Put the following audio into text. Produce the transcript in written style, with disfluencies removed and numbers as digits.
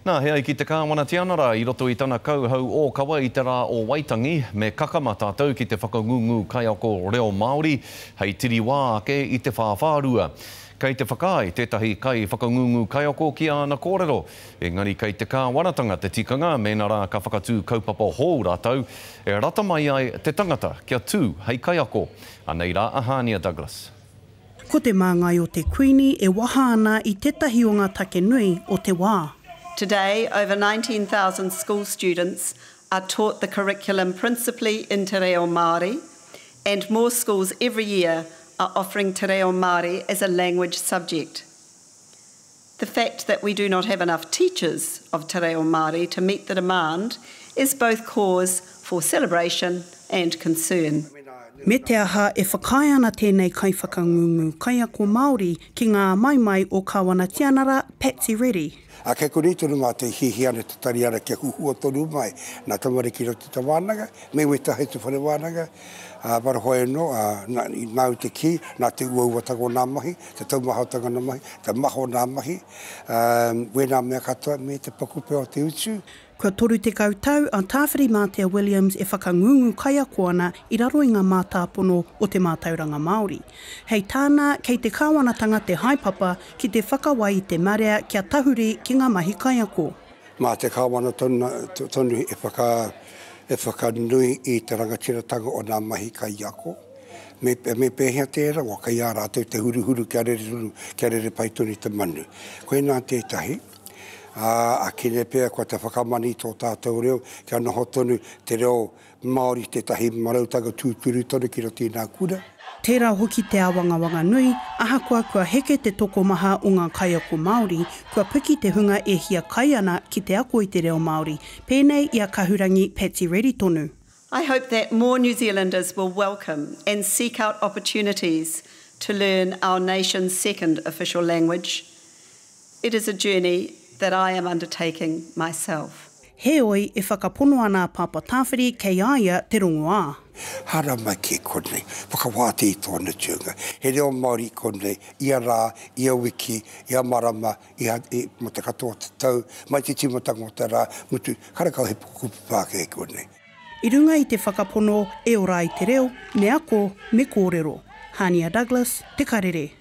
Nā, he ai ki te Kāwana Tianara i roto i tana kauhau ōkawa i te rā o Waitangi, me kakama tātou ki te whakangungu kaiako reo Māori hei tiriwā ake i te whāwhārua. Kei te whakaae tētahi kaiwhakangungu kaiako ki āna kōrero, engari kei te kāwanatanga te tikanga mēnā rā ka whakatū kaupapa hou rātou e rata mai ai te tangata kia tū hei kaiako. Anei rā a Hānia Douglas. Ko te māngai o te Kuini e waha ana i tētahi o ngā take nui o te wā. Today, over 19,000 school students are taught the curriculum principally in te reo Māori, and more schools every year are offering te reo Māori as a language subject. The fact that we do not have enough teachers of te reo Māori to meet the demand is both cause for celebration and concern. Me te aha, e whakaae ana tēnei kaiwhakangungu kaiako Māori ki ngā āmaimai o Kāwana Tianara Patsy Reddy. Ā, kei konei tonu mātou e hiahia ana, te tari ana kia huhua tonu mai nā tamariki i roto i te wānanga, me wētahi atu whare wānanga, ā, mara hoi anō, ā, nā, nāu te kī, nā te uauatanga o nā mahi, te taumahatanga o nā mahi, te maha o nā mahi, ā, wēnā mea katoa me te paku pea o te utu. Kua 30 tau a Tāwhirimātea Williams e whakangungu kaiako ana i raro i ngā mātāpono o te mātauranga Māori. Hei tāna, kei te kāwanatanga te haepapa ki te whakawai i te marea kia tahuri ki ngā mahi kaiako. Mā te kāwanatanga tonu e whakanui i te rangatiratanga o ngā mahi kaiako. Me, me pēhea tērā? Wā, kei a rātou te huruhuru kia rere tonu, kia rere pai tonu te manu. Koinā tētahi, ā, akene pea kua te whakamana i tō tātou reo, kia noho tonu te reo Māori tētahi marautanga tūturu tonu ki roto i ngā kura. Tērā hoki te āwangawanga nui, ahakoa kua heke te tokomaha o ngā kaiako Māori, kua piki te hunga e hiakai ana ki te ako i te reo Māori, pēnei i a Kahurangi Patsy Reddy tonu. I hope that more New Zealanders will welcome and seek out opportunities to learn our nation's second official language. It is a journey that I am undertaking myself. Heoi, e whakapono ana a Pāpā Tāwhiri kei a ia te rongoā. Haramai ki konei, whakawātea i tōna tūnga. He reo Māori i konei, ia rā, ia wiki, ia marama, ia, i, mō te katoa o te tau, mai te tīmatanga o te rā, mutu, karekau he kupu Pākehā i konei. I runga i te whakapono e ora ai te reo, me ako, me kōrero. Hania Douglas, Te Karere.